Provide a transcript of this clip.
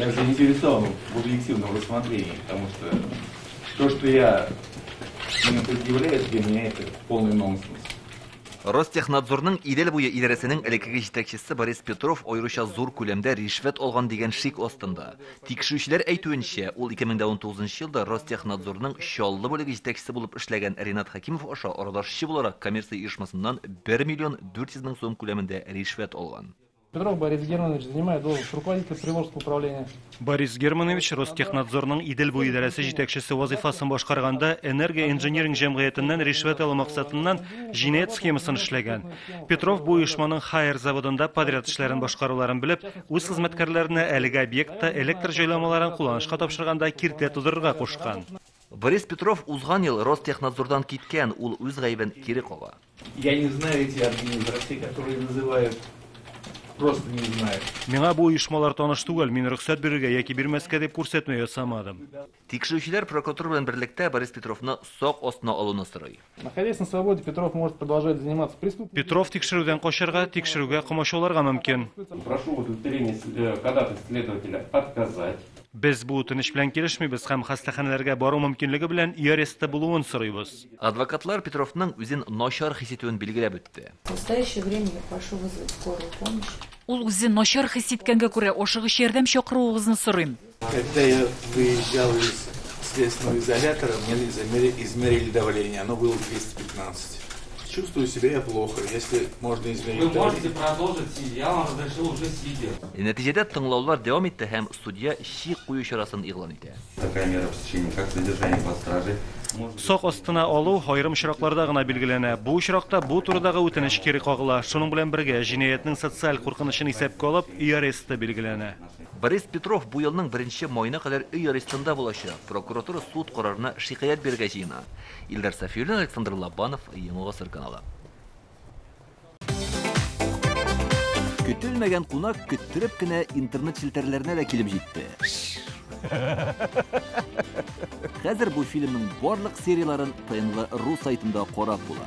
Я заинтересован в объективном рассмотрении, потому что то, что я мне предъявляют, для меня это полный нонсенс. Ростехнадзорның Идел буе идарәсенең элеккеге җитәкчесе Борис Петров аеруча зур күләмдә ришвәт алган дигән шик астында. Тикшерүчеләр әйтүенчә, ул 2019 елда Ростехнадзорның Чаллы бүлеге җитәкчесе булып эшләгән Ринат Хәкимов аша арадашчы буларак коммерция оешмасыннан 1 миллион 400 мең сум күләмендә ришвәт алган. Петров Борис Германович занимает должность руководителя Приволжского управления. Борис Германович Ростехнадзорның Идел буе идарәсе җитәкчесе вазифасын башкарганда Энергоинжиниринг җәмгыятеннән ришвәт алу максатыннан җинаять схемасын эшләгән. Петров бу оешманың Хайер заводында подряд эшләрен башкаруларын белеп, үз хезмәткәрләренә әлеге объектта электр җайланмаларын кулланышка тапшырганда киртә тудырырга кушкан. Борис Петров узган ел Ростехнадзордан киткән, ул үз гаебен кире кага. Я не знаю эти организации, которые называют, просто не знаю. Миңа бу оешмалар таныш түгел, мин рөхсәт бирергә яки бирмәскә дип күрсәтмә ясамадым. Тикшерүчеләр прокуратура белән берлектә Борис Петровны сак астына алуны сорый. Находясь на свободе, Петров может продолжать заниматься преступностью. Петров тикшерүдән качарга, тикшерүгә комачауларга мөмкин. Прошу в удовлетворении ходатайств следователя отказать. Без бу үтенеч белән килешмибез һәм хастаханәләргә бару мөмкинлеге белән өй аресты булуын сорыйбыз. Адвокатлар Петровның үзен начар хис итүен билгеләп үтте. В настоящее время я прошу вызвать скорую помощь. Ул үзен начар хис иткәнгә күрә ашыгыч ярдәм чакыруыгызны сорыйм. Когда я выезжал из следственного изолятора, мне измерили давление, оно было 215. Чувствую себя я плохо, если можно измерить Вы давление. можете продолжить сидя, я вам разрешил уже сидя. Нәтиҗәдә тыңлаулар дәвам итте һәм судья чик кую чарасын игълан итә. Такая мера пресечения, как содержание под стражей. Сак астына алу аерым очракларда гына билгеләнә. Бу очракта бу турыдагы үтенеч кире кагыла. Шуның белән бергә җинаятьнең социаль куркынычын исәпкә алып, өй аресты билгеләнә. Борис Петров бу елның 1 маена кадәр өй арестында булачак. Прокуратура суд карарына шикаять бирергә җыена. Илдар Сафиуллин, Александр Лобанов, Яңа Гасыр каналы. Көтелмәгән кунак көттереп кенә интернет челтәрләренә дә килеп җитте. Хәзер бу фильмның барлык серияларын ТНВ ру сайтында карап була.